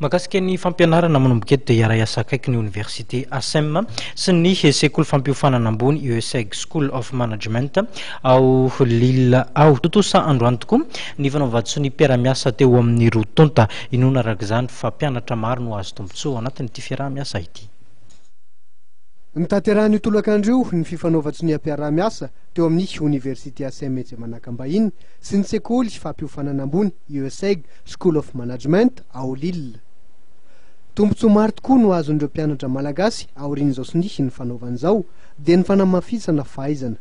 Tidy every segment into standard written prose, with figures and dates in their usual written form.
Mahakasika ny fampianarana, manomboka eto dia hiara-hiasa akaiky ny oniversite ASEM sy ny sekoly fampiofanana ambony IESEG School of Management ao Lille ao. Tontosa androany tokoa ny fanaovan-tsonia mpiara-miasa teo amin'ny roa tonta. Inoana araka izany fa mpianatra maro no hahazo tombontsoa ao anatin'ity fiaraha-miasa ity. Notanterahin'io tolakandro io ny fifanaovan-tsoniam-piaraha-miasa teo amin'ny Oniversite ASEM etsy Manakambahiny sy ny sekoly fampiofanana ambony IESEG School of Management ao Lille. Tombontsoa maro tokoa no azon'ireo mpianatra malagasy aorian'izao sonia nifanaovana izao, dia ny fanamafisana fahaizana.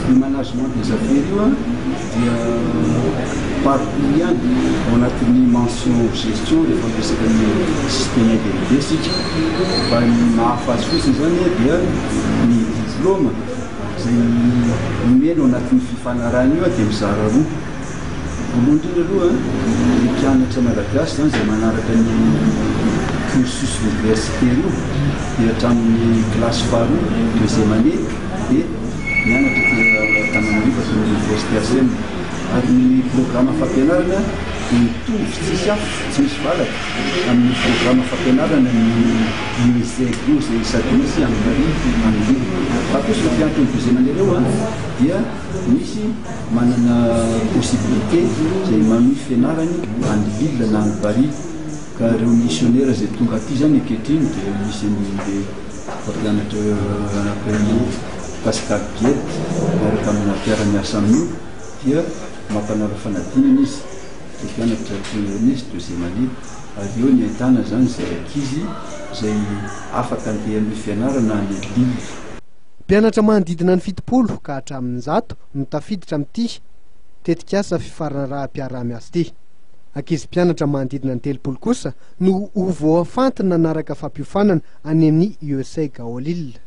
Io management des affaires io dia parcours ihany ao anatin'ny mention gestion rehefa miresaka ny système intégré isika. Fa ny mahafa azy fotsiny izany dia ny diplôme izay omena ao anatin'ny fifanarahana io dia mizara roa. Voalohany indrindra aloha, ny mpianatra malagasy izany izay manaraka ny cursus universitaire io dia hatramin'ny kilasy faharoa, deuxième année, dia mianatra aty Antananarivo aty amin'ny université ACM. Ary ny programa fampianarana dia mitovy tsisy hafa, tsy misy valaka amin'ny programa fampianarana ny IESEG io izay sady misy any Paris any Lille. Fa kosa ireo mpianatra ny deuxième année ireo dia misy manana possibilité izay manohy fianarany any Lille na any Paris. Ka ireo missionnaire izay tonga aty izany ankehitriny dia misy an'ilay mpampianatra anankiray Pascal Biet miaraka amina mpiara-miasa aminy io dia mampanala fanadinana izy, ireo mpianatra première année sy deuxième année ary eo ny ahitana izany izay ankizy izay afaka andeha hanohy fianarana any Lille. Mpianatra manodidina ny 70 ka hatramin'ny 100 no tafiditra amin'ity tetikasa fifaranaraham-piaraha-miasa ity. Ankizy mpianatra manodidina ny 30 kosa no ho voafantina hanaraka fampiofanana any amin'ny IESEG ao Lille.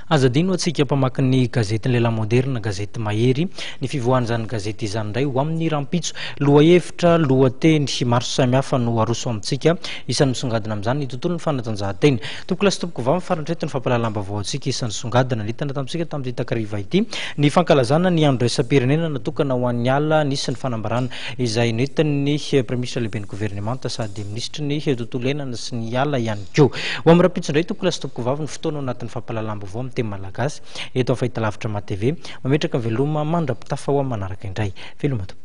Aza adino antsika mpamaky ny gazety Ny Lehilahy Moderina, gazety mahery, ny fivoahan'izany gazety izany indray ho amin'ny rahampitso. Lohahevitra, lohateny maro samihafa no aroso amintsika. Isan'ny misongadina amin'izany ny tontolon'ny fanatanjahantena. Tompokolahy sy tompokovavy, mifarana eto ny fampahalalam-baovao antsika. Isan'ny songadina nentana tamintsika tamin'ity takariva ity ny fankalazana ny andro iraisam-pirenena natokana ho an'ny ala. Nisy ny fanambarana izay nentin'ny Praiminisitra lehiben'ny governemanta sady minisitry ny tontolo iainana sy ny ala ihany koa. Ho amin'ny rahampitso indray tompokolahy sy tompokovavy ny fotoana ao anatin'ny fampahalalam-baovao amin'ny teny malagasy eto amin'ny fahitalavitra MATV. Mametraka ny veloma mandra-pitafa ho amin'ny manaraka indray. Veloma tompoko.